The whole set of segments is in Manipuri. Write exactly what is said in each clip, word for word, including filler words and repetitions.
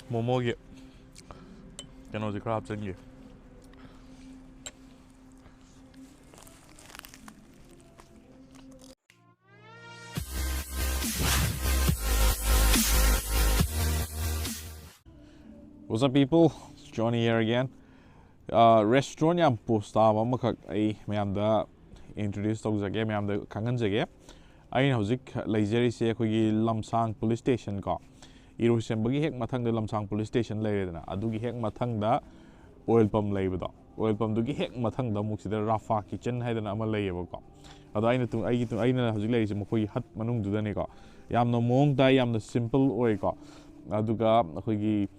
ꯃꯣꯃꯣꯒꯤ ꯀꯩꯅꯣꯁꯦ ꯈꯔ ꯍꯥꯞꯆꯤꯟꯒꯦ꯫ What's up, people? Johnny here again. Restaurant ꯌꯥꯝ ꯄꯣꯁ ꯇꯥꯕ ꯑꯃꯈꯛ ꯑꯩ ꯃꯌꯥꯝꯗ introduce ꯇꯧꯖꯒꯦ, ꯃꯌꯥꯝꯗ ꯈꯪꯍꯟꯖꯒꯦ꯫ ꯑꯩꯅ ꯍꯧꯖꯤꯛ ꯂꯩꯖꯔꯤꯁꯦ ꯑꯩꯈꯣꯏꯒꯤ ꯂꯝꯁꯥꯡ police station ꯀꯣ, ꯏꯔꯣꯏꯁꯦꯝꯕꯒꯤ ꯍꯦꯛ ꯃꯊꯪꯗ ꯂꯝꯁꯥꯡ police station ꯂꯩꯔꯦꯗꯅ, ꯑꯗꯨꯒꯤ ꯍꯦꯛ ꯃꯊꯪꯗ oil pump ꯂꯩꯕꯗꯣ, oil pumpꯗꯨꯒꯤ ꯍꯦꯛ ꯃꯊꯪꯗ ꯑꯃꯨꯛ ꯁꯤꯗ ꯔꯥꯐꯥ kitchen ꯍꯥꯏꯗꯅ ꯑꯃ ꯂꯩꯌꯦꯕꯀꯣ꯫ ꯑꯗꯣ ꯑꯩꯅ ꯇꯨ-, ꯑꯩꯒꯤ ꯇꯨ-, ꯑꯩꯅ ꯍꯧꯖꯤꯛ ꯂꯩꯔꯤꯁꯦ ꯃꯈꯣꯏꯒꯤ hut ꯃꯅꯨꯡꯗꯨꯗꯅꯤꯀꯣ꯫ ꯌꯥꯝꯅ ꯃꯑꯣꯡ ꯇꯥꯏ, ꯌꯥꯝꯅ simple ꯑꯣꯏꯀꯣ꯫ ꯑꯗꯨꯒ ꯑꯩꯈꯣꯏꯒꯤ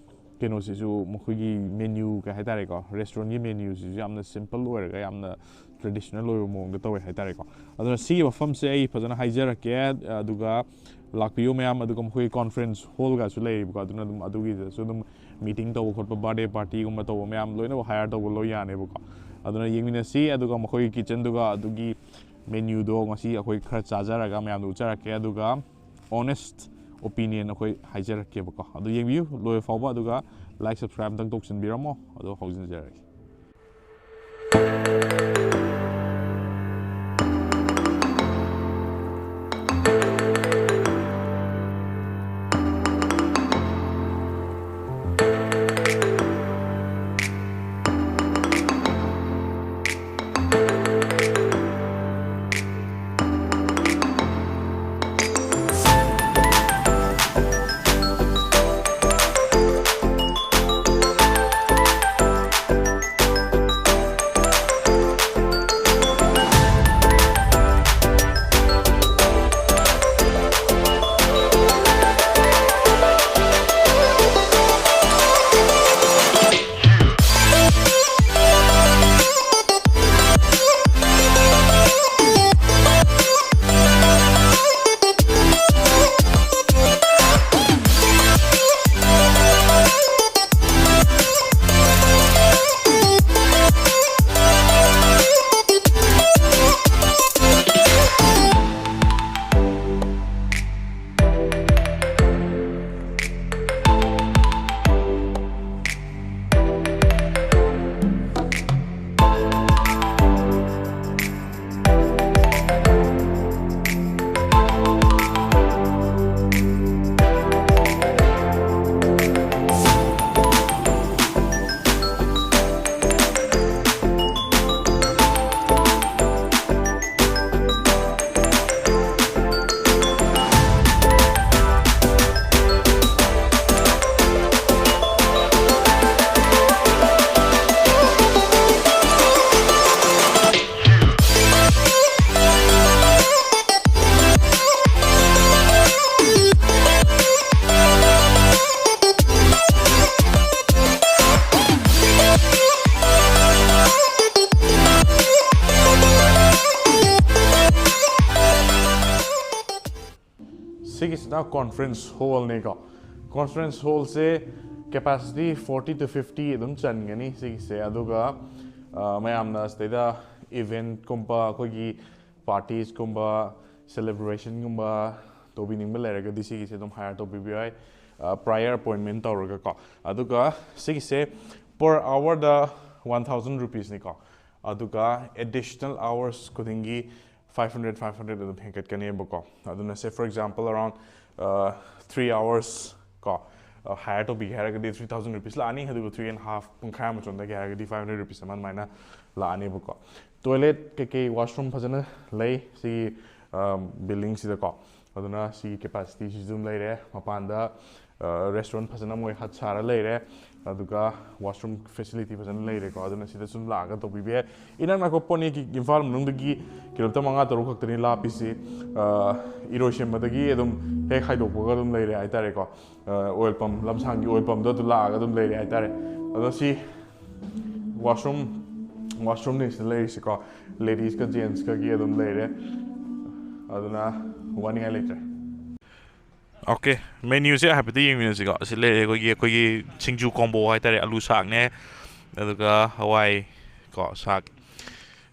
ꯀꯩꯅꯣꯁꯤꯁꯨ, ꯃꯈꯣꯏꯒꯤ menu ꯀꯩ ꯍꯥꯏꯇꯥꯔꯦꯀꯣ, restaurantꯀꯤ menuꯁꯤꯁꯨ ꯌꯥꯝꯅ simple ꯑꯣꯏꯔꯒ ꯌꯥꯝꯅ traditional ꯑꯣꯏꯕ ꯃꯑꯣꯡꯗ ꯇꯧꯋꯦ ꯍꯥꯏꯇꯥꯔꯦꯀꯣ꯫ ꯑꯗꯨꯅ ꯁꯤꯒꯤ ꯃꯐꯝꯁꯦ ꯑꯩ ꯐꯖꯅ ꯍꯥꯏꯖꯔꯛꯀꯦ, ꯑꯗꯨꯒ ꯂꯥꯛꯄꯤꯌꯨ ꯃꯌꯥꯝ꯫ ꯑꯗꯨꯒ ꯃꯈꯣꯏꯒꯤ conference hallꯒꯁꯨ ꯂꯩꯌꯦꯕꯀꯣ, ꯑꯗꯨꯅ ꯑꯗꯨꯝ ꯑꯗꯨꯒꯤꯗꯁꯨ ꯑꯗꯨꯝ meeting ꯇꯧꯕ ꯈꯣꯠꯄ, birthday partyꯒꯨꯝꯕ ꯇꯧꯕ ꯃꯌꯥꯝ ꯂꯣꯏꯅꯃꯛ hire ꯇꯧꯕ ꯂꯣꯏ ꯌꯥꯅꯦꯕꯀꯣ꯫ ꯑꯗꯨꯅ ꯌꯦꯡꯃꯤꯟꯅꯁꯤ, ꯑꯗꯨꯒ ꯃꯈꯣꯏꯒꯤ kitchenꯗꯨꯒ ꯑꯗꯨꯒꯤ menuꯗꯣ ꯉꯁꯤ ꯑꯩꯈꯣꯏ ꯈꯔ ꯆꯥꯖꯔꯒ ꯃꯌꯥꯝꯗ ꯎꯠꯆꯔꯛꯀꯦ, ꯑꯗꯨꯒ honest opinion ꯑꯩꯈꯣꯏ ꯍꯥꯏꯖꯔꯛꯀꯦꯕꯀꯣ꯫ ꯑꯗꯨ ꯌꯦꯡꯕꯤꯌꯨ ꯂꯣꯏꯕ ꯐꯥꯎꯕ, ꯑꯗꯨꯒ like, subscribe ꯑꯝꯇꯪ ꯇꯧꯁꯤꯟꯕꯤꯔꯝꯃꯣ, ꯑꯗꯨꯒ ꯍꯧꯖꯤꯟꯖꯔꯒꯦ꯫ ꯀꯣꯟꯐ꯭ꯔꯦꯟꯁ ꯍꯣꯜꯅꯤꯀꯣ꯫ ꯀꯣꯟꯐ꯭ꯔꯦꯟꯁ ꯍꯣꯜꯁꯦ ꯀꯦꯄꯥꯁꯤꯇꯤ ꯐꯣꯔꯇꯤ ꯇꯨ ꯐꯤꯐꯇꯤ ꯑꯗꯨꯝ ꯆꯟꯒꯅꯤ ꯁꯤꯒꯤꯁꯦ꯫ ꯑꯗꯨꯒ ꯑ, ꯃꯌꯥꯝꯅ ꯁꯤꯗꯩꯗ ꯏꯚꯦꯟꯠꯀꯨꯝꯕ, ꯑꯩꯈꯣꯏꯒꯤ ꯄꯥꯔꯇꯤꯁꯀꯨꯝꯕ, ꯁꯦꯂꯦꯕ꯭ꯔꯦꯁꯟꯒꯨꯝꯕ ꯇꯧꯕꯤꯅꯤꯡꯕ ꯂꯩꯔꯒꯗꯤ ꯁꯤꯒꯤꯁꯦ ꯑꯗꯨꯝ ꯍꯥꯏꯌꯔ ꯇꯧꯕꯤꯕ ꯌꯥꯏ, ꯄ꯭ꯔꯥꯏꯌꯔ ꯑꯦꯄꯣꯏꯟꯃꯦꯟ ꯇꯧꯔꯒꯀꯣ꯫ ꯑꯗꯨꯒ ꯁꯤꯒꯤꯁꯦ ꯄꯔ ꯑꯋꯔꯗ ꯋꯥꯟ ꯊꯥꯎꯖꯟ ꯔꯨꯄꯤꯁꯅꯤꯀꯣ꯫ ꯑꯗꯨꯒ ꯑꯦꯗꯤꯁꯅꯦꯜ ꯑꯋꯔꯁ ꯈꯨꯗꯤꯡꯒꯤ ꯐꯥꯏꯚ ꯍꯟꯗ꯭ꯔꯦꯠ, ꯐꯥꯏꯚ ꯍꯟꯗ꯭ꯔꯦꯠ ꯑꯗꯨꯝ ꯍꯦꯟꯒꯠꯀꯅꯦꯕꯀꯣ꯫ ꯑꯗꯨꯅ say, for example, around three hours ꯀꯣ, ꯍꯥꯏꯌꯔ ꯇꯧꯕꯤꯒꯦ ꯍꯥꯏꯔꯒꯗꯤ ꯊ꯭ꯔꯤ ꯊꯥꯎꯖꯟ ꯔꯨꯄꯤꯁ ꯂꯥꯛꯑꯅꯤ꯫ ꯑꯗꯨꯒ ꯊ꯭ꯔꯤ ꯑꯦꯟ ꯍꯥꯐ, ꯄꯨꯡꯈꯥꯏ ꯑꯃ ꯆꯣꯟꯊꯒꯦ ꯍꯥꯏꯔꯒꯗꯤ ꯐꯥꯏꯚ ꯍꯟꯗ꯭ꯔꯦꯠ ꯔꯨꯄꯤꯁ ꯑꯃ ꯑꯗꯨꯃꯥꯏꯅ ꯂꯥꯛꯑꯅꯦꯕꯀꯣ꯫ ꯇꯣꯏꯂꯦꯠ ꯀꯩꯀꯩ, ꯋꯥꯁꯔꯨꯝ ꯐꯖꯅ ꯂꯩ ꯁꯤꯒꯤ ꯕꯤꯜꯗꯤꯡꯁꯤꯗꯀꯣ꯫ ꯑꯗꯨꯅ ꯁꯤꯒꯤ ꯀꯦꯄꯥꯁꯤꯇꯤꯁꯤꯁꯨ ꯑꯗꯨꯝ ꯂꯩꯔꯦ꯫ ꯃꯄꯥꯟꯗ ꯔꯦꯁꯇꯨꯔꯦꯟ ꯐꯖꯅ ꯃꯣꯏ ꯍꯠ ꯁꯥꯔ ꯂꯩꯔꯦ꯫ ꯑꯗꯨꯒ ꯋꯥꯁꯔꯨꯝ ꯐꯦꯁꯤꯂꯤꯇꯤ ꯐꯖꯅ ꯂꯩꯔꯦꯀꯣ꯫ ꯑꯗꯨꯅ ꯁꯤꯗ ꯁꯨꯝ ꯂꯥꯛꯑꯒ ꯇꯧꯕꯤꯕ ꯌꯥꯏ꯫ ꯏꯅꯛ ꯅꯛꯄ ꯄꯣꯠꯅꯤ, ꯏꯝꯐꯥꯜ ꯃꯅꯨꯡꯗꯒꯤ ꯀꯤꯂꯣꯃꯤꯇꯔ ꯃꯉꯥ ꯇꯔꯨꯛ ꯈꯛꯇꯅꯤ ꯂꯥꯞꯄꯤꯁꯤ꯫ ꯏꯔꯣꯏꯁꯦꯝꯕꯗꯒꯤ ꯑꯗꯨꯝ ꯍꯦꯛ ꯍꯥꯏꯗꯣꯛꯄꯒ ꯑꯗꯨꯝ ꯂꯩꯔꯦ ꯍꯥꯏꯇꯥꯔꯦꯀꯣ꯫ ꯑꯣꯏꯜ ꯄꯝ, ꯂꯝꯁꯥꯡꯒꯤ ꯑꯣꯏꯜ ꯄꯝꯗꯣ ꯑꯗꯨ ꯂꯥꯛꯑꯒ ꯑꯗꯨꯝ ꯂꯩꯔꯦ ꯍꯥꯏꯇꯥꯔꯦ꯫ ꯑꯗꯣ ꯁꯤ ꯋꯥꯁꯔꯨꯝ, ꯋꯥꯁꯔꯨꯝꯅꯤ ꯁꯤꯗ ꯂꯩꯔꯤꯁꯤꯀꯣ꯫ ꯂꯦꯗꯤꯁꯀ ꯖꯦꯟꯁꯀꯒꯤ ꯑꯗꯨꯝ ꯂꯩꯔꯦ꯫ ꯑꯗꯨꯅ ꯋꯥꯅꯤꯡꯉꯥꯏ ꯂꯩꯇ꯭ꯔꯦ꯫ ꯑꯣꯀꯦ, ꯃꯦꯅ꯭ꯌꯨꯁꯦ ꯍꯥꯏꯐꯦꯠꯇ ꯌꯦꯡꯃꯤꯟꯅꯁꯤꯀꯣ꯫ ꯑꯁꯤ ꯂꯩꯔꯦ ꯑꯩꯈꯣꯏꯒꯤ, ꯑꯩꯈꯣꯏꯒꯤ ꯁꯤꯡꯖꯨ ꯀꯣꯝꯕꯣ ꯍꯥꯏꯇꯥꯔꯦ꯫ ꯑꯂꯨ ꯁꯥꯛꯅꯦ, ꯑꯗꯨꯒ ꯍꯋꯥꯏ ꯀꯣ, ꯁꯥꯛ,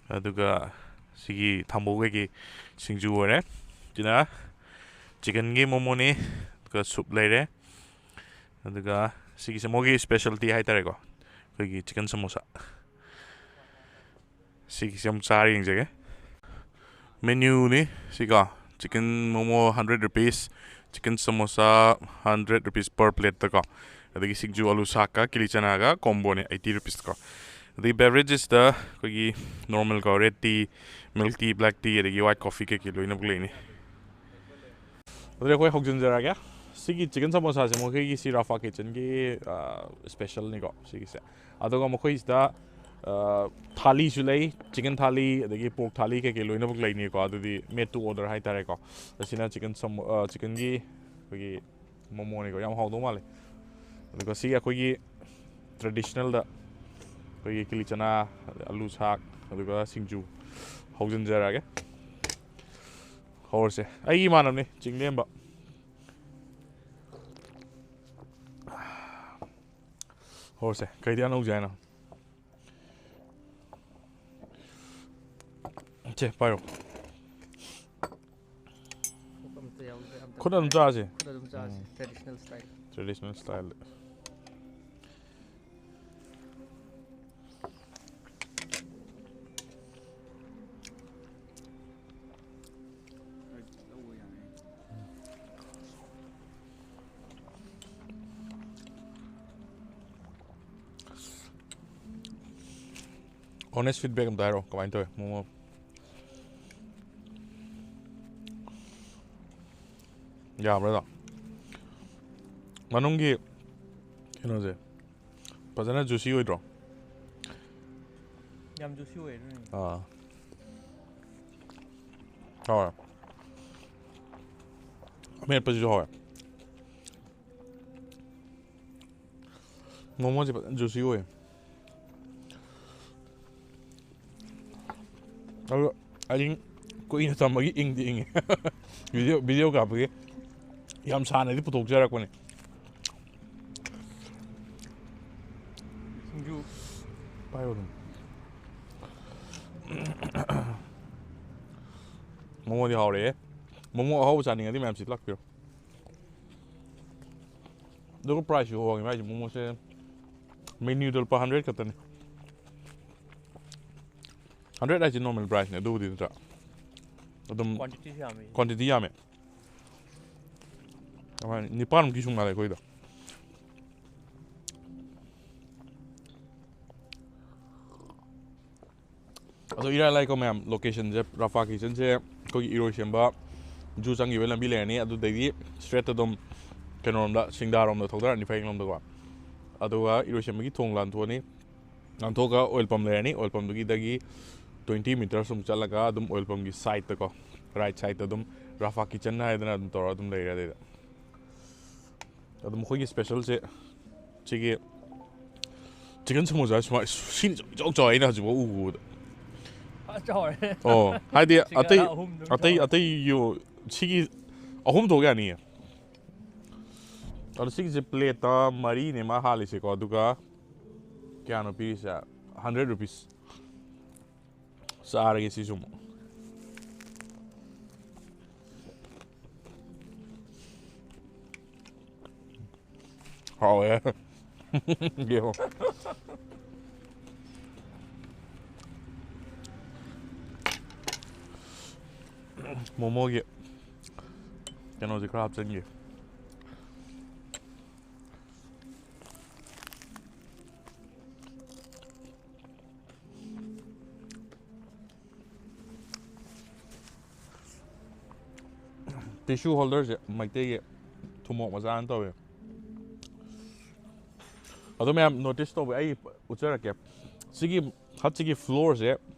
ꯑꯗꯨꯒ ꯁꯤꯒꯤ ꯊꯝꯕꯧ ꯀꯩꯀꯩ ꯁꯤꯡꯖꯨ ꯑꯣꯏꯔꯦ꯫ ꯁꯤꯅ ꯆꯤꯀꯟꯒꯤ ꯃꯣꯃꯣꯅꯤ, ꯑꯗꯨꯒ ꯁꯨꯞ ꯂꯩꯔꯦ, ꯑꯗꯨꯒ ꯁꯤꯒꯤꯁꯦ ꯃꯣꯏꯒꯤ ꯁ꯭ꯄꯦꯁꯦꯜꯇꯤ ꯍꯥꯏꯇꯥꯔꯦꯀꯣ, ꯑꯩꯈꯣꯏꯒꯤ ꯆꯤꯀꯟ ꯁꯃꯣꯁꯥ꯫ ꯁꯤꯒꯤꯁꯦ ꯑꯃꯨꯛ ꯆꯥꯔ ꯌꯦꯡꯖꯒꯦ꯫ ꯃꯦꯅ꯭ꯌꯨꯅꯤ ꯁꯤꯀꯣ, chicken momo hundred rupees, chicken samosa hundred rupees per ꯄ꯭ꯂꯦꯠꯇꯀꯣ, ꯑꯗꯒꯤ ꯁꯤꯡꯖꯨ ꯑꯂꯨ ꯁꯥꯛꯀ ꯀꯤꯂꯤ ꯆꯅꯥꯒ ꯀꯣꯝꯕꯣꯅꯦ ꯑꯩꯠꯇꯤ ꯔꯨꯄꯤꯁꯀꯣ꯫ ꯑꯗꯒꯤ ꯕꯦꯕꯔꯦꯖꯦꯁꯇ ꯑꯩꯈꯣꯏꯒꯤ ꯅꯣꯔꯃꯦꯜꯀꯣ, red tea, milk tea, black tea, ꯑꯗꯒꯤ ꯋꯥꯏꯠ ꯀꯣꯐꯤ ꯀꯩꯀꯩ ꯂꯣꯏꯅꯃꯛ ꯂꯩꯅꯤ꯫ ꯑꯗꯨꯗꯤ ꯑꯩꯈꯣꯏ ꯍꯧꯖꯤꯟꯖꯔꯒꯦ꯫ ꯁꯤꯒꯤ ꯆꯤꯀꯟ ꯁꯃꯣꯁꯥꯁꯦ ꯃꯈꯣꯏꯒꯤ ꯁꯤ ꯔꯥꯐꯥ ꯀꯤꯆꯟꯒꯤ ꯁ꯭ꯄꯦꯁꯦꯜꯅꯤꯀꯣ ꯁꯤꯒꯤꯁꯦ꯫ ꯑꯗꯨꯒ ꯃꯈꯣꯏꯁꯤꯗ ꯊꯥꯂꯤꯁꯨ ꯂꯩ, ꯆꯤꯀꯟ ꯊꯥꯂꯤ, ꯑꯗꯒꯤ ꯄꯣꯔꯛ ꯊꯥꯂꯤ ꯀꯩꯀꯩ ꯂꯣꯏꯅꯃꯛ ꯂꯩꯅꯤꯀꯣ꯫ ꯑꯗꯨꯗꯤ ꯃꯦꯠ ꯇꯨ ꯑꯣꯔꯗꯔ ꯍꯥꯏꯇꯥꯔꯦꯀꯣ꯫ ꯑꯁꯤꯅ ꯆꯤꯀꯟ ꯁꯃꯣ-, ꯑ, ꯆꯤꯀꯟꯒꯤ ꯑꯩꯈꯣꯏꯒꯤ ꯃꯣꯃꯣꯅꯤꯀꯣ꯫ ꯌꯥꯝ ꯍꯥꯎꯗꯧ ꯃꯥꯜꯂꯦ꯫ ꯑꯗꯨꯒ ꯁꯤꯒꯤ ꯑꯩꯈꯣꯏꯒꯤ ꯇ꯭ꯔꯦꯗꯤꯁꯅꯦꯜꯗ ꯑꯩꯈꯣꯏꯒꯤ ꯀꯤꯂꯤ ꯆꯅꯥ, ꯑꯂꯨ ꯁꯥꯛ, ꯑꯗꯨꯒ ꯁꯤꯡꯖꯨ ꯍꯧꯖꯤꯟꯖꯔꯛꯑꯒꯦ꯫ ꯍꯧꯔꯁꯦ꯫ ꯑꯩꯒꯤ ꯏꯃꯥꯟꯅꯕꯅꯤ ꯆꯤꯡꯂꯦꯝꯕ꯫ ꯍꯧꯔꯁꯦ꯫ ꯀꯩꯗꯤ ꯍꯥꯟꯅ ꯍꯧꯁꯦ ꯍꯥꯏꯅꯣ? ꯁꯦ, ꯄꯥꯏꯔꯣ꯫ ꯑꯝꯇ ꯌꯥꯎꯗ꯭ꯔꯦ, ꯑꯝꯇ ꯈꯨꯠꯅ ꯑꯗꯨꯝ ꯆꯥꯁꯦ꯫ ꯈꯨꯠꯅ ꯑꯗꯨꯝ ꯆꯥꯁꯦ꯫ ꯎꯝ꯫ Traditional style꯫ Traditional style꯫ Honest feedback ꯑꯝꯇ ꯍꯥꯏꯔꯛꯑꯣ, ꯀꯃꯥꯏꯅ ꯇꯧꯋꯦ ꯃꯣꯃꯣ? ꯌꯥꯕ꯭ꯔꯥ ꯑꯗꯣ? ꯃꯅꯨꯡꯒꯤ ꯀꯩꯅꯣꯁꯦ ꯐꯖꯅ juicy ꯑꯣꯏꯗ꯭ꯔꯣ? ꯌꯥꯝ juicy ꯑꯣꯏ ꯑꯗꯨꯅꯅꯤ꯫ ꯑꯥ꯫ ꯍꯥꯎꯋꯦ꯫ ꯑꯃꯦꯠꯄꯁꯤꯁꯨ ꯍꯥꯎꯋꯦ꯫ ꯃꯣꯃꯣꯁꯦ ꯐꯖꯅ juicy ꯑꯣꯏ꯫ ꯑꯗꯣ ꯑꯍꯤꯡ ꯀꯨꯏꯅ ꯊꯝꯕꯒꯤ ꯏꯪꯗꯤ ꯏꯪꯉꯤ꯫ Video, video ꯀꯥꯞꯄꯒꯤ ꯌꯥꯝ ꯁꯥꯟꯅꯗꯤ ꯄꯨꯊꯣꯛꯆꯔꯛꯄꯅꯦ꯫ ꯁꯤꯡꯖꯨ꯫ ꯄꯥꯏꯌꯣ ꯑꯗꯨꯝ꯫ ꯃꯣꯃꯣꯗꯤ ꯍꯥꯎꯔꯦꯍꯦ꯫ ꯃꯣꯃꯣ ꯑꯍꯥꯎꯕ ꯆꯥꯅꯤꯡꯉꯗꯤ ꯃꯌꯥꯝ ꯁꯤꯗ ꯂꯥꯛꯄꯤꯔꯣ꯫ ꯑꯗꯨꯒ priceꯁꯨ ꯍꯣꯡꯉꯦ ꯃꯥꯏꯁꯦ, ꯃꯣꯃꯣꯁꯦ menuꯗ ꯂꯨꯄꯥ hundred ꯈꯛꯇꯅꯤ꯫ Hundred ꯍꯥꯏꯁꯦ normal priceꯅꯦ ꯑꯗꯨꯕꯨꯗꯤ, ꯅꯠꯇ꯭ꯔꯥ? ꯑꯗꯨꯝ Quantityꯁꯨ ꯌꯥꯝꯃꯤ꯫ Quantity ꯌꯥꯝꯃꯦ꯫ ꯑꯗꯨꯃꯥꯏꯅ ꯅꯤꯄꯥꯟꯃꯨꯛꯇꯤ ꯁꯨ ꯃꯥꯜꯂꯦ ꯑꯩꯈꯣꯏꯗꯣ꯫ ꯑꯗꯣ ꯏꯔꯥꯏ ꯂꯥꯏꯀꯣ ꯃꯌꯥꯝ, locationꯁꯦ, ꯔꯥꯐꯥ ꯀꯤꯆꯟꯁꯦ ꯑꯩꯈꯣꯏꯒꯤ ꯏꯔꯣꯏꯁꯦꯝꯕ ꯖꯨ ꯆꯪꯈꯤꯕ ꯂꯝꯕꯤ ꯂꯩꯔꯅꯤ, ꯑꯗꯨꯗꯩꯗꯤ straight ꯑꯗꯨꯝ ꯀꯩꯅꯣꯔꯣꯝꯗ, ꯁꯤꯡꯗꯥꯔꯣꯝꯗ ꯊꯧꯗꯔꯛꯑꯅꯤ, ꯐꯌꯦꯡꯂꯣꯝꯗꯀꯣ꯫ ꯑꯗꯨꯒ ꯏꯔꯣꯏꯁꯦꯝꯕꯒꯤ ꯊꯣꯡ ꯂꯥꯟꯊꯣꯛꯑꯅꯤ, ꯂꯥꯟꯊꯣꯛꯑꯒ oil pump ꯂꯩꯔꯅꯤ, oil pumpꯗꯨꯒꯤꯗꯒꯤ twenty metres ꯑꯃꯨꯛ ꯆꯠꯂꯒ ꯑꯗꯨꯝ oil pumpꯒꯤ sideꯇꯀꯣ, right sideꯇ ꯑꯗꯨꯝ ꯔꯥꯐꯥ ꯀꯤꯆꯟ ꯍꯥꯏꯗꯅ ꯑꯗꯨꯝ ꯇꯧꯔꯒ ꯑꯗꯨꯝ ꯂꯩꯔꯦ꯫ ꯑꯗꯩꯗ ꯑꯗꯨꯝ ꯑꯩꯈꯣꯏꯒꯤ specialꯁꯦ ꯁꯤꯒꯤ chicken samosa ꯁꯨꯃꯥꯏ, ꯁꯤꯅ ꯏꯆꯥꯎ ꯆꯥꯎꯋꯦ ꯑꯩꯅ ꯍꯧꯖꯤꯛꯐꯥꯎ ꯎꯕꯗ꯫ ꯐꯖ ꯆꯥꯎꯔꯦ꯫ ꯑꯣ, ꯍꯥꯏꯗꯤ Chicken ꯑꯇꯩ ꯑꯍꯨꯝꯗꯨꯝ ꯑꯇꯩ ꯆꯥꯎꯔꯦ꯫ ꯑꯇꯩ ꯌꯣ-, ꯁꯤꯒꯤ ꯑꯍꯨꯝ ꯊꯣꯛ ꯌꯥꯅꯤꯌꯦ꯫ ꯑꯗꯣ ꯁꯤꯒꯤꯁꯦ plateꯇ ꯃꯔꯤꯅꯦ ꯃꯥ ꯍꯥꯜꯂꯤꯁꯦꯀꯣ, ꯑꯗꯨꯒ ꯀꯌꯥꯅꯣ ꯄꯤꯔꯤꯁꯦ? Hundred rupees꯫ ꯆꯥꯔꯒꯦ ꯁꯤꯁꯨ ꯑꯃꯨꯛ꯫ ꯍꯥꯎꯋꯦ꯫ ꯌꯦꯡꯉꯣ꯫ ꯃꯣꯃꯣꯒꯤ ꯀꯩꯅꯣꯁꯦ ꯈꯔ ꯍꯥꯞꯆꯤꯟꯒꯦ꯫ Tissue holderꯁꯦ ꯃꯩꯇꯩꯒꯤ ꯊꯨꯝꯃꯣꯛ ꯃꯆꯥꯅ ꯇꯧꯋꯦ꯫ ꯑꯗꯣ ꯃꯌꯥꯝ notice ꯇꯧꯕ ꯑꯩ ꯎꯠꯆꯔꯛꯀꯦ꯫ ꯁꯤꯒꯤ ꯍꯠꯁꯤꯒꯤ floorꯁꯦ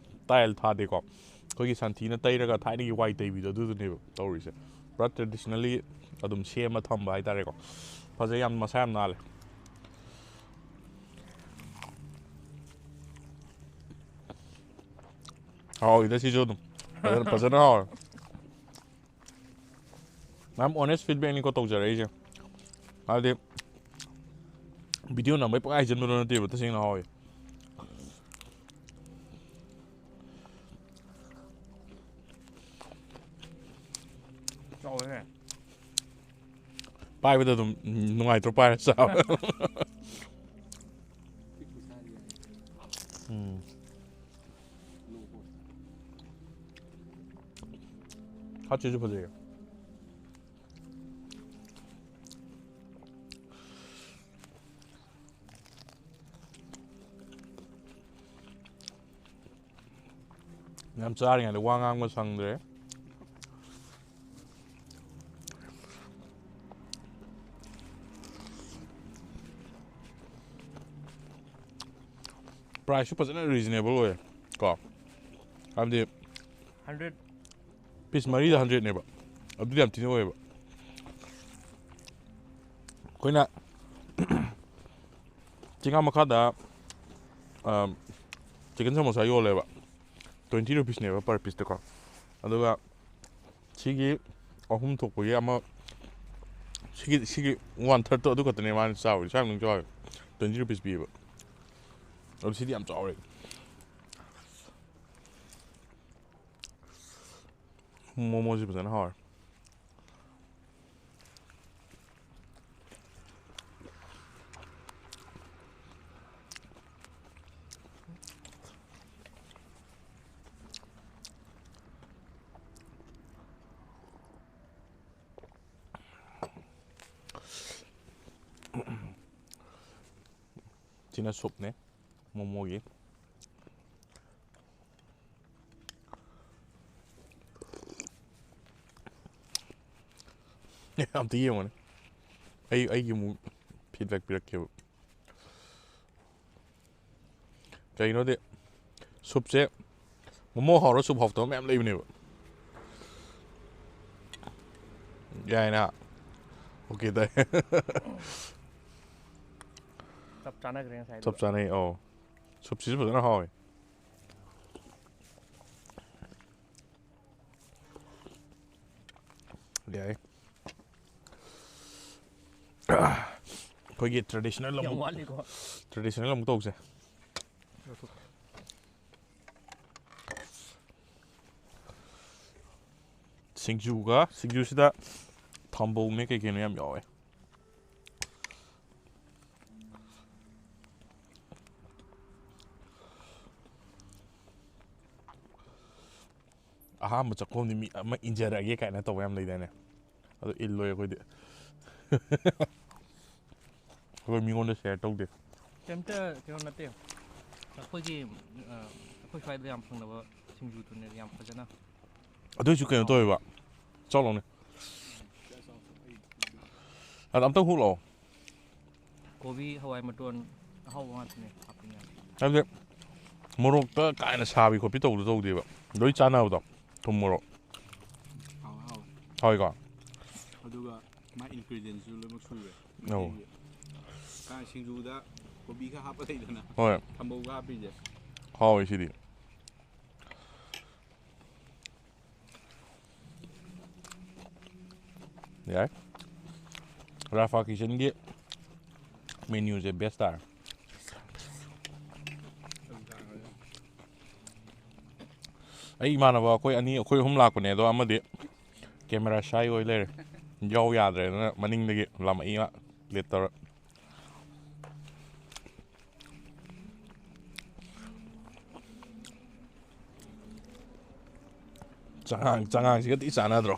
tile ꯊꯥꯗꯦꯀꯣ꯫ ꯑꯩꯈꯣꯏꯒꯤ ꯁꯟꯊꯤꯅ ꯇꯩꯔꯒ ꯊꯥꯏꯅꯒꯤ ꯋꯥꯏ ꯇꯩꯕꯤꯗꯣ ꯑꯗꯨꯗꯨꯅꯦꯕ ꯇꯧꯔꯤꯁꯦ꯫ ꯄꯨꯔꯥ traditionally ꯑꯗꯨꯝ ꯁꯦꯝꯃ ꯊꯝꯕ ꯍꯥꯏꯇꯥꯔꯦꯀꯣ꯫ ꯐꯖꯩ ꯌꯥꯝ, ꯃꯁꯥ ꯌꯥꯝ ꯅꯥꯜꯂꯦ꯫ ꯍꯥꯎꯋꯤꯗ ꯁꯤꯁꯨ ꯑꯗꯨꯝ꯫ ꯐꯖꯅ, ꯐꯖꯅ ꯍꯥꯎꯋꯦ꯫ ꯃꯌꯥꯝ honest feedbackꯅꯤꯀꯣ ꯇꯧꯖꯔꯛꯏꯁꯦ꯫ ꯍꯥꯏꯕꯗꯤ video ꯅꯝꯕꯩ ꯄꯪꯍꯥꯏ ꯍꯥꯏꯖꯟꯕꯗꯣ ꯅꯠꯇꯦꯕ, ꯇꯁꯦꯡꯅ ꯍꯥꯎꯋꯦ꯫ ꯆꯥꯎꯋꯦꯍꯦ꯫ ꯄꯥꯏꯕꯗ ꯑꯗꯨꯝ ꯅꯨꯡꯉꯥꯏꯇ꯭ꯔꯣ ꯄꯥꯏꯔ ꯆꯥꯕ? ꯎꯝ꯫ ꯍꯥꯠꯁꯤꯁꯨ ꯐꯖꯩꯌꯦ꯫ ꯌꯥꯝ ꯆꯥꯔꯤꯉꯩꯗ ꯋꯥ ꯉꯥꯡꯕ ꯁꯪꯗ꯭ꯔꯦ꯫ Priceꯁꯨ ꯐꯖꯅ reasonable ꯑꯣꯏꯌꯦ ꯀꯣ, ꯍꯥꯏꯕꯗꯤ hundred꯫ Piece ꯃꯔꯤꯗ hundredꯅꯦꯕ, ꯑꯗꯨꯗꯤ ꯌꯥꯝ ꯊꯤꯅ ꯑꯣꯏꯌꯦꯕ꯫ ꯑꯩꯈꯣꯏꯅ ꯆꯤꯡꯉꯥ ꯃꯈꯥꯗ, ꯑꯝ, chicken samosa ꯌꯣꯜꯂꯦꯕ, twenty rupeesꯅꯦꯕ per pieceꯇꯀꯣ꯫ ꯑꯗꯨꯒ ꯁꯤꯒꯤ ꯑꯍꯨꯝ ꯊꯣꯛꯄꯒꯤ ꯑꯃ, ꯁꯤꯒꯤ, ꯁꯤꯒꯤ one thirdꯇꯣ ꯑꯗꯨ ꯈꯛꯇꯅꯦ ꯃꯥꯅ ꯆꯥꯎꯔꯤ, ꯁ꯭ꯋꯥꯏ ꯃꯅꯨꯡ ꯆꯥꯎꯔꯤ, twenty rupees ꯄꯤꯌꯦꯕ꯫ ꯑꯗꯨ ꯁꯤꯗꯤ ꯌꯥꯝ ꯆꯥꯎꯔꯦ꯫ ꯃꯣꯃꯣꯁꯤ ꯐꯖꯅ ꯍꯥꯎꯔꯦ꯫ ꯁꯤꯅ ꯁꯨꯞꯅꯦ ꯃꯣꯃꯣꯒꯤ꯫ ꯑꯝꯇ ꯌꯦꯡꯉꯨꯅꯦ꯫ ꯑꯩ, ꯑꯩꯒꯤ ꯑꯃꯨꯛ feedback ꯄꯤꯔꯛꯀꯦꯕ꯫ ꯀꯩꯒꯤꯅꯣꯗꯤ ꯁꯨꯞꯁꯦ ꯃꯣꯃꯣ ꯍꯥꯎꯔ ꯁꯨꯞ ꯍꯥꯎꯇꯕ ꯃꯌꯥꯝ ꯂꯩꯕꯅꯦꯕ꯫ ꯌꯥꯏꯅ꯫ ꯑꯣꯀꯦ, ꯇꯥꯏ꯫ ꯆꯞ ꯆꯥꯟꯅꯈ꯭ꯔꯦ ꯉꯁꯥꯏꯗꯨꯒ꯫ ꯆꯞ ꯆꯥꯟꯅꯩ, ꯑꯧ꯫ ꯁꯨꯞꯁꯤꯁꯨ ꯐꯖꯅ ꯍꯥꯎꯋꯦ꯫ ꯌꯥꯏ꯫ ꯑꯩꯈꯣꯏꯒꯤ traditional ꯌꯥꯝ ꯑꯃꯨꯛ, ꯋꯥꯠꯂꯤꯀꯣ꯫ Traditional ꯑꯃꯨꯛ ꯇꯧꯁꯦ꯫ ꯁꯤꯡꯖꯨꯒ, ꯁꯤꯡꯖꯨꯁꯤꯗ ꯊꯝꯕꯧꯅꯦ ꯀꯩ ꯀꯩꯅꯣ ꯌꯥꯝ ꯌꯥꯎꯋꯦ꯫ ꯑꯍꯥꯟꯕ ꯆꯥꯛꯈꯨꯝꯗꯤ ꯃꯤ ꯑꯃ ꯏꯟꯖꯔꯛꯑꯒꯦ ꯀꯥꯏꯅ ꯇꯧꯕ ꯌꯥꯝ ꯂꯩꯗꯥꯏꯅꯦ? ꯑꯗꯨ ꯏꯜꯂꯣꯏ ꯑꯩꯈꯣꯏꯗꯤ꯫ ꯑꯩꯈꯣꯏ ꯃꯤꯉꯣꯟꯗ share ꯇꯧꯗꯦ꯫ ꯀꯩꯝꯇ ꯀꯩꯅꯣ ꯅꯠꯇꯦ꯫ ꯑꯩꯈꯣꯏꯒꯤ, ꯑ, ꯑꯩꯈꯣꯏ ꯁ꯭ꯋꯥꯏꯗ ꯌꯥꯝ ꯐꯪꯅꯕ ꯁꯤꯡꯖꯨꯗꯨꯅꯦ ꯌꯥꯝ ꯐꯖꯅ꯫ ꯑꯗꯨꯏꯁꯨ ꯀꯩꯅꯣ ꯇꯧꯋꯦꯕ꯫ ꯆꯥꯎ ꯂꯥꯎꯅꯦ꯫ ꯑꯗ ꯑꯝꯇꯪ ꯍꯨꯛ ꯂꯥꯛꯑꯣ꯫ ꯀꯣꯕꯤ, ꯍꯋꯥꯏ ꯃꯇꯣꯟ ꯑꯍꯥꯎꯕ ꯉꯥꯛꯇꯅꯦ ꯍꯥꯞꯄꯤꯅꯦ꯫ ꯍꯥꯏꯕꯗꯤ ꯃꯣꯔꯣꯛꯇ ꯀꯥ ꯍꯦꯟꯅ ꯁꯥꯕꯤ ꯈꯣꯠꯄꯤ ꯇꯧꯕꯗꯣ ꯇꯧꯗꯦꯕ꯫ ꯂꯣꯏ ꯆꯥꯟꯅꯕꯗꯣ꯫ ꯊꯨꯝ ꯃꯣꯔꯣꯛ꯫ ꯍꯥꯎꯋꯦ, ꯍꯥꯎꯋꯦ꯫ ꯍꯥꯎꯋꯤꯀꯣ? ꯑꯗꯨꯒ ꯃꯥꯏ ingredients ꯁꯨ ꯂꯣꯏꯅꯃꯛ ꯁꯨꯔꯦ꯫ ꯑꯧ꯫ ꯃꯩꯇꯩꯒꯤ꯫ ꯀꯥꯏ ꯁꯤꯡꯖꯨꯗ ꯀꯣꯕꯤ ꯈꯔ ꯍꯥꯞꯄ ꯂꯩꯗꯅ꯫ ꯍꯣꯏ꯫ ꯊꯝꯕꯧꯒ ꯍꯥꯞꯄꯤꯁꯦ꯫ ꯍꯥꯎꯋꯦ ꯁꯤꯗꯤ꯫ ꯌꯥꯏ꯫ ꯔꯥꯐꯥ ꯀꯤꯆꯟꯒꯤ menu ꯁꯦ best ꯇꯥꯔꯦ꯫ ꯑꯩ ꯏꯃꯥꯟꯅꯕ ꯑꯩꯈꯣꯏ ꯑꯅꯤ, ꯑꯩꯈꯣꯏ ꯑꯍꯨꯝ ꯂꯥꯛꯄꯅꯦ, ꯑꯗꯣ ꯑꯃꯗꯤ camera shy ꯑꯣꯏ ꯂꯩꯔꯦ, ꯌꯥꯎ ꯌꯥꯗ꯭ꯔꯦ, ꯑꯗꯨꯅ ꯃꯅꯤꯡꯗꯒꯤ ꯂꯥꯝꯃꯛꯏ ꯃꯥ, ꯂꯦꯠ ꯇꯧꯔ꯫ ꯆꯉꯥꯡ, ꯆꯉꯥꯡꯁꯤꯒ ꯊꯤ ꯆꯥꯟꯅꯗ꯭ꯔꯣ?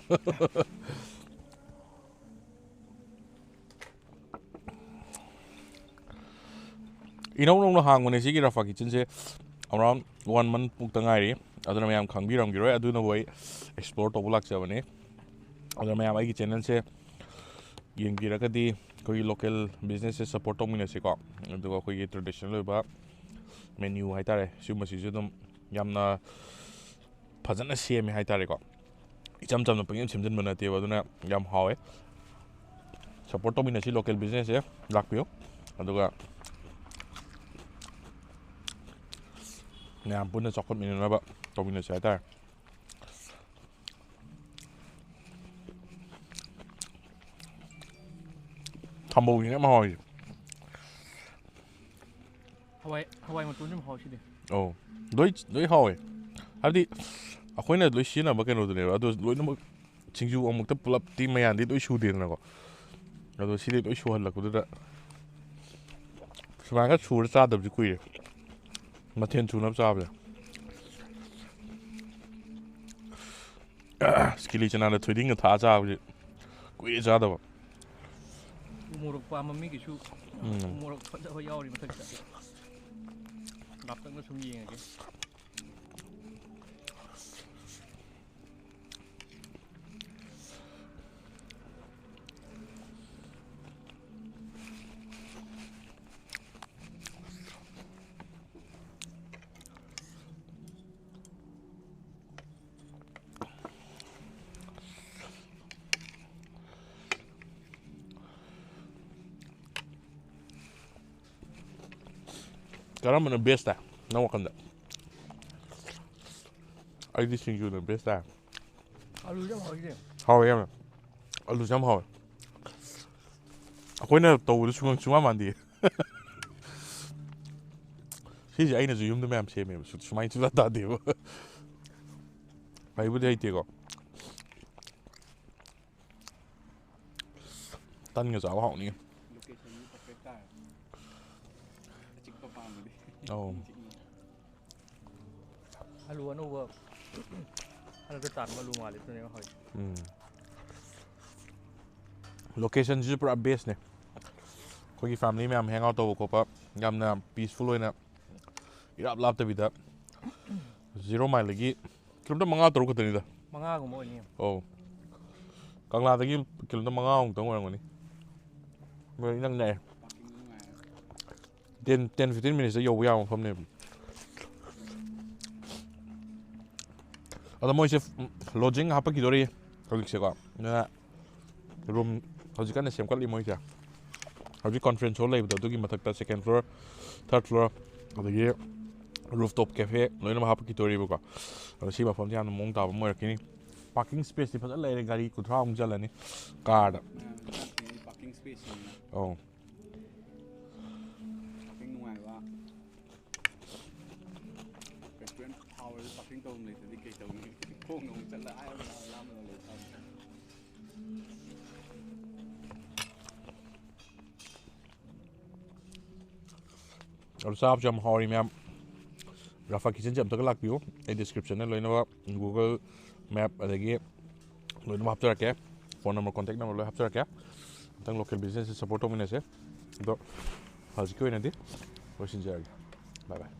ꯏꯅꯧ ꯅꯧꯅ ꯍꯥꯡꯕꯅꯦ ꯁꯤꯒꯤ ꯔꯥꯐꯥ ꯀꯤꯆꯟꯁꯦ, around one month ꯃꯨꯛꯇ ꯉꯥꯏꯔꯤ꯫ ꯑꯗꯨꯅ ꯃꯌꯥꯝ ꯈꯪꯕꯤꯔꯝꯈꯤꯔꯣꯏ, ꯑꯗꯨꯅꯕꯨ ꯑꯩ explore ꯇꯧꯕ ꯂꯥꯛꯆꯕꯅꯦ꯫ ꯑꯗꯨꯅ ꯃꯌꯥꯝ ꯑꯩꯒꯤ channelꯁꯦ ꯌꯦꯡꯕꯤꯔꯒꯗꯤ ꯑꯩꯈꯣꯏꯒꯤ local businessꯁꯦ support ꯇꯧꯃꯤꯟꯅꯁꯤꯀꯣ꯫ ꯑꯗꯨꯒ ꯑꯩꯈꯣꯏꯒꯤ traditional ꯑꯣꯏꯕ menu ꯍꯥꯏꯇꯥꯔꯦ, ꯁꯤꯒꯨꯝꯕꯁꯤꯁꯨ ꯑꯗꯨꯝ ꯌꯥꯝꯅ ꯐꯖꯅ ꯁꯦꯝꯃꯦ ꯍꯥꯏꯇꯥꯔꯦꯀꯣ꯫ ꯏꯆꯝ ꯆꯝꯅ ꯄꯪꯁꯦꯝ ꯁꯦꯝꯖꯤꯟꯕ ꯅꯠꯇꯦꯕ, ꯑꯗꯨꯅ ꯌꯥꯝ ꯍꯥꯎꯋꯦ꯫ Support ꯇꯧꯃꯤꯟꯅꯁꯤ local businessꯁꯦ, ꯂꯥꯛꯄꯤꯌꯨ꯫ ꯑꯗꯨꯒ ꯃꯌꯥꯝ ꯄꯨꯟꯅ ꯆꯥꯎꯈꯠꯃꯤꯟꯅꯅꯕ ꯇꯧꯃꯤꯟꯅꯁꯤ ꯍꯥꯏꯇꯥꯔꯦ꯫ ꯊꯝꯕꯧꯁꯤꯅꯦ ꯌꯥꯝ ꯍꯥꯎꯔꯤꯁꯦ꯫ ꯍꯋꯥꯏ, ꯍꯋꯥꯏ ꯃꯇꯣꯟꯁꯨ ꯌꯥꯝ ꯍꯥꯎꯋꯤ ꯁꯤꯗꯤ꯫ ꯑꯧ, ꯂꯣꯏ, ꯂꯣꯏ ꯍꯥꯎꯋꯦ꯫ ꯍꯥꯏꯕꯗꯤ ꯑꯩꯈꯣꯏꯅ ꯂꯣꯏ ꯁꯤꯖꯤꯟꯅꯕ ꯀꯩꯅꯣꯗꯨꯅꯦꯕ, ꯑꯗꯣ ꯂꯣꯏꯅꯃꯛ ꯁꯤꯡꯖꯨ ꯑꯃꯨꯛꯇ ꯄꯨꯂꯞꯇꯤ ꯃꯌꯥꯟꯗꯤ ꯂꯣꯏ ꯁꯨꯗꯦꯗꯅꯀꯣ꯫ ꯑꯗꯣ ꯁꯤꯗꯤ ꯂꯣꯏ ꯁꯨꯍꯜꯂꯛꯄꯗꯨꯗ ꯁꯨꯃꯥꯏꯅ ꯁꯨꯔ ꯆꯥꯗꯕꯁꯨ ꯀꯨꯏꯔꯦ, ꯃꯊꯦꯜ ꯁꯨꯅꯕ ꯆꯥꯕꯁꯦ꯫ ꯀꯤꯂꯤ ꯆꯅꯥꯗ ꯊꯣꯏꯗꯤꯡꯒ ꯊꯥꯛꯑ ꯆꯥꯕꯁꯦ ꯀꯨꯏꯔꯦ ꯆꯥꯗꯕ꯫ ꯎ ꯃꯣꯔꯣꯛ ꯄꯥꯝꯕ ꯃꯤꯒꯤꯁꯨ ꯎꯝ꯫ ꯎ ꯃꯣꯔꯣꯛ ꯐꯖꯕ ꯌꯥꯎꯔꯤ ꯃꯊꯛꯇ꯫ ꯂꯥꯞꯇꯛꯅ ꯁꯨꯝ ꯌꯦꯡꯉꯒꯦ꯫ ꯀꯔꯝꯕꯅ best ꯇꯥꯏ ꯅꯪ ꯋꯥꯈꯜꯗ? ꯑꯩꯗꯤ ꯁꯤꯡꯖꯨꯅ best ꯇꯥꯏ꯫ ꯑꯂꯨꯁꯨ ꯌꯥꯝ ꯍꯥꯎꯋꯤꯅꯦ꯫ ꯍꯥꯎꯋꯦ ꯌꯥꯝꯅ꯫ ꯑꯂꯨꯁꯨ ꯌꯥꯝ ꯍꯥꯎꯋꯦ꯫ ꯑꯩꯈꯣꯏꯅ ꯇꯧꯕꯗ ꯁꯨꯡ-, ꯁꯨꯡꯃꯥꯟ ꯃꯥꯟꯗꯦ꯫ ꯁꯤꯁꯦ ꯑꯩꯅꯁꯨ ꯌꯨꯝꯗ ꯃꯌꯥꯝ ꯁꯦꯝꯃꯦꯕ꯫ ꯁꯨ-, ꯁꯨꯃꯥꯏꯅ ꯁꯨꯡꯇꯥ ꯇꯥꯗꯦꯕ꯫ ꯍꯩꯕꯨꯗꯤ ꯍꯩꯇꯦꯀꯣ꯫ ꯇꯟꯒ ꯆꯥꯕ ꯍꯥꯎꯅꯤ꯫ ꯂꯣꯀꯦꯁꯟꯗꯤ ꯄꯔꯐꯦꯛ ꯇꯥꯔꯦ꯫ ꯑꯆꯤꯛꯄ ꯄꯥꯝꯃꯗꯤ꯫ ꯑꯧ꯫ ꯆꯤꯛꯅꯤ꯫ ꯑꯂꯨ ꯑꯅꯧꯕ ꯍꯟꯗꯛꯇ ꯇꯥꯟꯕ ꯑꯂꯨ ꯃꯥꯜꯂꯦ, ꯑꯗꯨꯅꯦꯕ ꯍꯧꯖꯤꯛ꯫ ꯎꯝ꯫ ꯂꯣꯀꯦꯁꯟꯁꯤꯁꯨ ꯄꯨꯔꯥ ꯕꯦꯁꯅꯦ꯫ ꯑꯩꯈꯣꯏꯒꯤ ꯐꯦꯃꯤꯂꯤ ꯃꯌꯥꯝ ꯍꯦꯡ ꯑꯥꯎꯠ ꯇꯧꯕ ꯈꯣꯠꯄ ꯌꯥꯝꯅ ꯄꯤꯁꯐꯨꯜ ꯑꯣꯏꯅ ꯏꯔꯥꯞ ꯂꯥꯞꯇꯕꯤꯗ ꯖꯤꯔꯣ ꯃꯥꯏꯜꯗꯒꯤ ꯀꯤꯂꯣꯃꯤꯇꯔ ꯃꯉꯥ ꯇꯔꯨꯛ ꯈꯛꯇꯅꯤꯗ꯫ ꯃꯉꯥꯒꯨꯝꯕ ꯑꯣꯏꯅꯤ꯫ ꯑꯧ꯫ ꯀꯪꯂꯥꯗꯒꯤ ꯀꯤꯂꯣꯃꯤꯇꯔ ꯃꯉꯥꯃꯨꯛꯇꯪ ꯑꯣꯏꯔꯝꯒꯅꯤ꯫ ꯃꯣꯏ ꯏꯅꯛ ꯅꯛꯑꯦ꯫ ꯄꯥꯔꯀꯤꯡ ꯅꯨꯡꯉꯥꯏꯔꯦ꯫ ꯇꯦꯟ ꯇꯦꯟ ꯐꯤꯐꯇꯤꯟ ꯃꯤꯅꯤꯠꯁꯇ ꯌꯧꯕ ꯌꯥꯕ ꯃꯐꯝꯅꯦꯕ꯫ ꯑꯗꯣ ꯃꯣꯏꯁꯦ ꯂꯣꯗꯖꯤꯡ ꯍꯥꯞꯄꯛꯈꯤꯗꯣꯔꯤ ꯍꯧꯖꯤꯛꯁꯦꯀꯣ꯫ ꯑꯗꯨꯅ ꯔꯨꯝ ꯍꯧꯖꯤꯛ ꯀꯟꯅ ꯁꯦꯝꯒꯠꯂꯤ ꯃꯣꯏꯁꯦ꯫ ꯍꯧꯖꯤꯛ ꯀꯣꯟꯐ꯭ꯔꯦꯟꯁ ꯍꯣꯜ ꯂꯩꯕꯗꯣ ꯑꯗꯨꯒꯤ ꯃꯊꯛꯇ ꯁꯦꯀꯦꯟ ꯐ꯭ꯂꯣꯔ, ꯊꯥꯔꯠ ꯐ꯭ꯂꯣꯔ, ꯑꯗꯒꯤ ꯔꯨꯐ ꯇꯣꯞ ꯀꯦꯐꯦ ꯂꯣꯏꯅꯃꯛ ꯍꯥꯞꯄꯛꯈꯤꯗꯣꯔꯤꯕꯀꯣ꯫ ꯑꯗꯣ ꯁꯤ ꯃꯐꯝꯁꯦ ꯌꯥꯝꯅ ꯃꯑꯣꯡ ꯇꯥꯕ ꯑꯃ ꯑꯣꯏꯔꯛꯈꯤꯅꯤ꯫ ꯄꯥꯔꯀꯤꯡ ꯁ꯭ꯄꯦꯁꯇꯤ ꯐꯖꯅ ꯂꯩꯔꯦ, ꯒꯥꯔꯤ ꯀꯨꯟꯊ꯭ꯔꯥꯃꯨꯛ ꯆꯜꯂꯅꯤ ꯀꯥꯔꯗ꯫ ꯃꯌꯥꯝ ꯆꯥꯛꯇꯤ ꯄꯥꯔꯀꯤꯡ ꯁ꯭ꯄꯦꯁꯁꯤꯡꯅ꯫ ꯑꯧ꯫ ꯄꯥꯔꯀꯤꯡ ꯅꯨꯡꯉꯥꯏꯕ꯫ ꯔꯦꯁꯇꯨꯔꯦꯟ ꯐꯥꯎꯔꯁꯨ ꯄꯥꯔꯀꯤꯡ ꯇꯧꯐꯝ ꯂꯩꯇ꯭ꯔꯗꯤ ꯀꯩ ꯇꯧꯅꯤ? ꯈꯣꯡꯅ ꯑꯃꯨꯛ ꯆꯠꯂ ꯑꯥ ꯌꯧꯅ ꯂꯥꯞꯅ ꯂꯩ ꯇꯥꯕꯅꯤ꯫ ꯑꯗꯨ ꯆꯥꯕꯁꯨ ꯌꯥꯝ ꯍꯥꯎꯔꯤ ꯃꯌꯥꯝ꯫ ꯔꯥꯐꯥ ꯀꯤꯆꯟꯁꯦ ꯑꯝꯇꯒ ꯂꯥꯛꯄꯤꯌꯨ꯫ ꯑꯩ ꯗꯤꯁꯀ꯭ꯔꯤꯞꯁꯟꯗ ꯂꯣꯏꯅꯃꯛ ꯒꯨꯒꯜ ꯃꯦꯞ ꯑꯗꯒꯤ ꯂꯣꯏꯅꯃꯛ ꯍꯥꯞꯆꯔꯛꯀꯦ꯫ ꯐꯣꯟ ꯅꯝꯕꯔ, ꯀꯣꯟꯇꯦꯛ ꯅꯝꯕꯔ ꯂꯣꯏ ꯍꯥꯞꯆꯔꯛꯀꯦ꯫ ꯑꯝꯇꯪ ꯂꯣꯀꯦꯜ ꯕꯤꯖꯤꯅꯦꯁꯁꯦ ꯁꯞꯄꯣꯔꯠ ꯇꯧꯃꯤꯟꯅꯁꯦ꯫ ꯑꯗꯣ ꯍꯧꯖꯤꯛꯀꯤ ꯑꯣꯏꯅꯗꯤ ꯂꯣꯏꯁꯤꯟꯖꯔꯒꯦ꯫ ꯕꯥꯏ ꯕꯥꯏ꯫